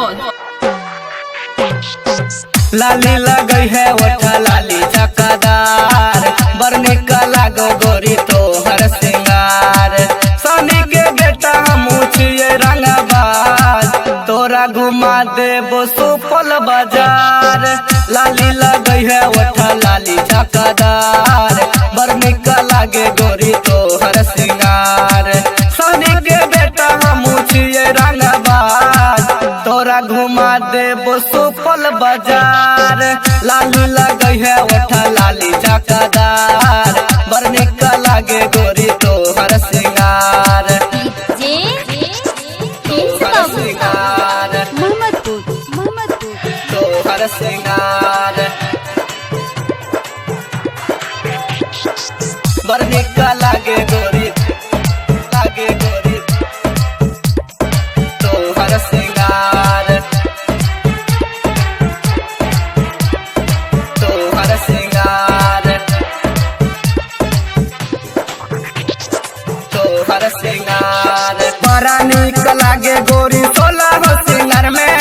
सुपौल। लाली लगई है ओठ लाली चकदार, बड़ निक लागो गोरी तोहर सिंगार। सनी के बेटा हम छियै रंगबाज, तोरा घुमा देबो सुपौल बाजार। लाली लगई है ओठ लाली चकदार, बड़ निक लागे गोरी तोहर सिंगार। सनी के बेटा हम छियै रंगबाज, तोरा घुमा देबो सुपौल बाजार। लाली लगई है ओठ लाली चकदार, बड़ निक लागे गोरी तोहर सिंगार। जे प्रिंस तोहर बाबू सिंगार, मोहम्मदपुर मोहम्मदपुर तोहर सिंगार, बड़ निक लागे गोरी, लागे गोरी तोहर सिंगार, तोहर सिंगार, तोहर सिंगार। बड़ा निक लागे गोरी 16 सिंगार में,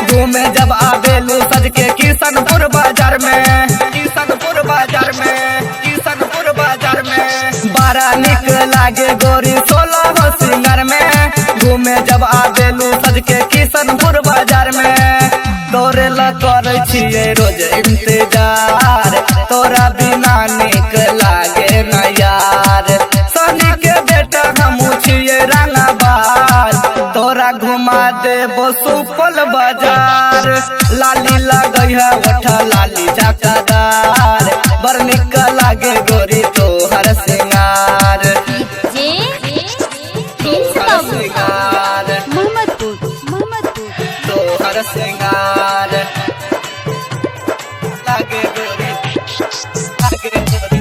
घूमे जब आबेलू सज के किशनपुर बाजार में, किशनपुर बाजार में, किशनपुर बाजार में। बड़ा निक लागे गोरी 16 सिंगार में, घूमे जब आबेलू सज के किशनपुर बाजार में। तोरे ला करै छियै रोज इंतजार, तोरा बिना निक लागे न यार। सनी के बेटा हम छियै रंगबाज, तोरा घुमा देबो सुपौल बाजार। लाली लगई है ओठ लाली चकदार, बड़ निक लागे गोरी तोहर सिंगार। जे प्रिंस तोहर बाबू सिंगार, मोहम्मदपुर मोहम्मदपुर तोहर सिंगार, लागे गोरी, लागे गोरी,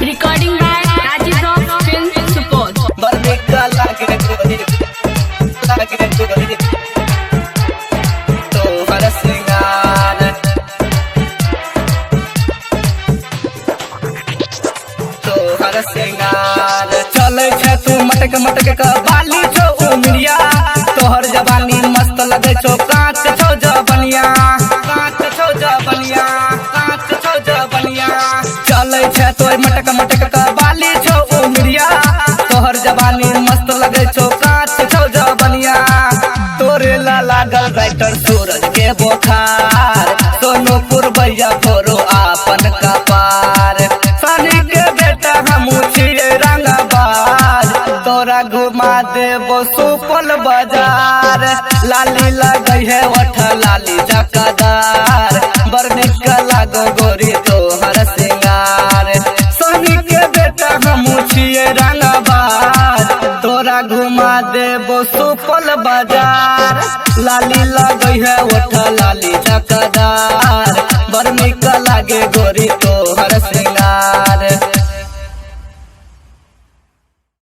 recording by Rajiv rock film Supaul. बड़ निक लागे गोरी, लागे गोरी तोहर सिंगार, तोहर सिंगार। चलै छै तू मटक मटक के बाली छौ उमरिया, तोहर जवानी मस्त लगै छौ कांच छौ जबनिया, कांच छौ जबनिया, कांच छौ जबनिया। चलै छै तोर मटक मटक के बाली छौ उमरिया, तोहर जवानी मस्त लगै छौ कांच छौ जबनिया। तोरे ला लागल राइटर सूरज के बोखार, सोनूपुर भैया फोरो आपन कपार। सनी के बेटा हम छियै रंगबाज, तोरा घुमा देबो सुपौल बाजार। लाली लगई है ओठ लाली चकदार, बड़ निक लागो गोरी तोहर सिंगार। सनी के बेटा हम छियै रंगबाज, तोरा घुमा देबो सुपौल बाजार। लाली लगई है ओठ लाली चकदार, बड़ निक लागे गोरी तोहर सिंगार।